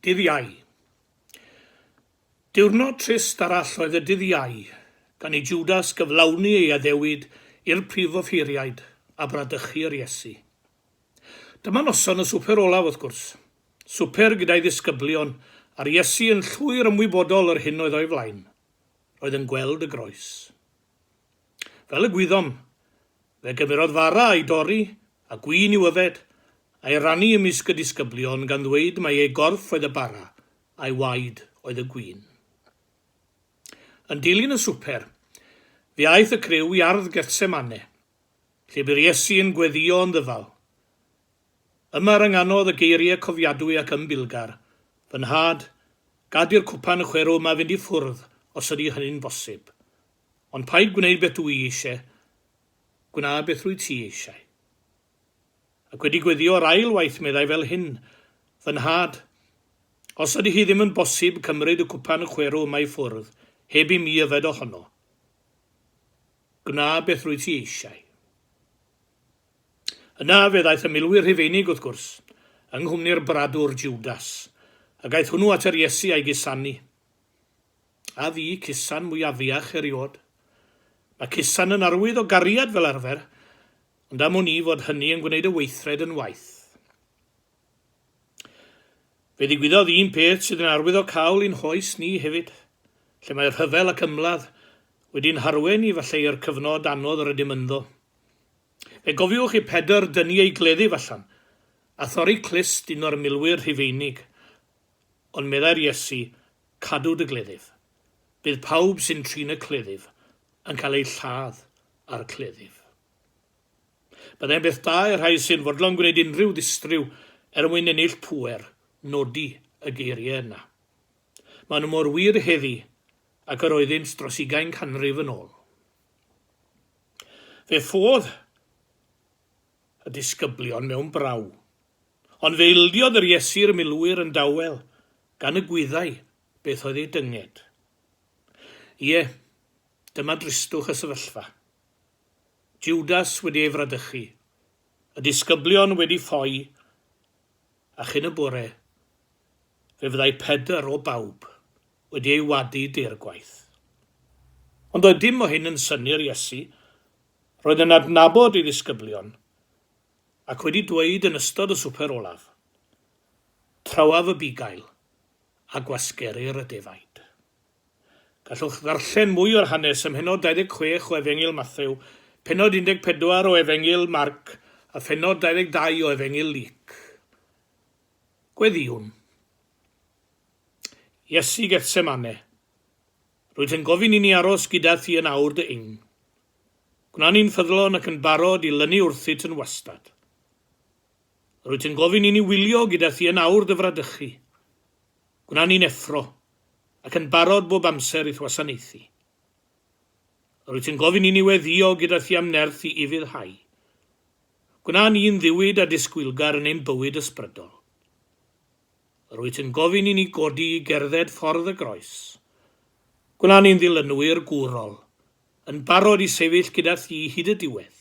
Dydd Iau. Diwrnod trist arall oedd y dydd Iau, gan i Jwdas gyflawni ei addewid i'r prifoffeiriaid a bradychu yr Iesu. Dyma noson y swper olaf, wrth gwrs. Swper gyda'i ddisgyblion, a'r Iesu yn llwyr ymwybodol o'r hyn oedd o'i flaen. Roedd yn gweld y groes. Fel y gwyddom, fe gymerodd fara a'i dorri, a gwin i'w yfed, a'i rannu ymysg y disgyblion, gan ddweud mai ei gorff oedd y bara, a'i waed oedd y gwin. Yn dilyn y swper, fe aeth y criw i ardd Gethsemane, lle bu'r Iesu yn gweddïo yn ddyfal. Yma rhynganodd y geiriau cofiadwy ac ymbilgar, Fy nhad, gad i'r cwpan chwerw yma fynd i ffwrdd os ydy hynny'n bosib. Ond paid gwneud beth dw i eisiau, gwna beth rwyt ti eisiau. Ac wedi gweddïo yr ail waith meddai fel hyn, Fy nhad, os ydy hi ddim yn bosib cymryd y cwpan chwerw yma i ffwrdd heb i mi yfed ohono, gwna beth rwyt ti eisiau. Yna fe ddaeth y milwyr Rhufeinig, wrth gwrs, yng nghwmni'r bradwr Jiwdas, ac aeth hwnnw at yr Iesu a'i gusanu. A fu cusan mwyafiach eriôd? Mae cusan yn arwydd o gariad fel arfer, ond am wn i fod hynny yn gwneud y weithred yn waeth. Fe ddigwyddodd un peth sydd yn arwyddocaol i'n hoes ni hefyd, lle mae rhyfel ac ymladd wedi'n harwain ni falle i'r cyfnod anodd yr ydym ynddo. Fe gofiwch i Pedr dynnu ei gleddyf allan, a thorri clust un o'r milwyr Rhufeinig. Ond meddai'r Iesu, Cadw dy gleddyf. Bydd pawb sy'n trin y cleddyf yn cael eu lladd â'r cleddyf. Byddai'n beth da i'r rhai sy'n fodlon gwneud unrhyw ddistryw er mwyn ennill pŵer nodi y geiriau yna. Maen nhw mor wir heddi ag yr oeddynt dros ugain canrif yn ôl. Fe ffodd y disgyblion mewn braw. Ond fe ildiodd yr Iesu i'r milwyr yn dawel, gan y gwyddai beth oedd ei dynged. Ie, dyma dristwch y sefyllfa. Judas wedi ei fradychu, y disgyblion wedi ffoi, a chyn y bore, fe fyddai Pedr o bawb wedi ei wadu deirgwaith. Ond doedd dim o hyn yn synnu'r Iesu. Roedd yn adnabod ei ddisgyblion, ac wedi dweud yn ystod y swper olaf, Trawaf y bugail, a gwasgerir y defaid. Gallwch ddarllen mwy o'r hanes ym mhennod 26 o Efengyl Mathew, pennod 14 o Efengyl Marc, a phennod 22 o Efengyl Luc. Gweddïwn. Iesu Gethsemane, rwyt yn gofyn i ni aros gyda thi yn awr dy ing. Gwna ni'n ffyddlon ac yn barod i lynu wrthyt yn wastad. Rwyt yn gofyn i ni wylio gyda thi yn awr dy fradychu. Gwna ni'n effro ac yn barod bob amser i'th wasanaethu. Rwyt yn gofyn i ni weddïo gyda thi am nerth i ufuddhau. Gwna ni'n ddiwyd a disgwylgar yn ein bywyd ysbrydol. Rwyt yn gofyn i ni godi i gerdded ffordd y groes. Gwna ni'n ddilynwyr gwrol, yn barod i sefyll gyda thi hyd y diwedd,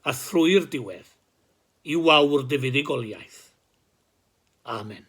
a thrwy'r diwedd, i wawr dy fuddugoliaeth. Amen.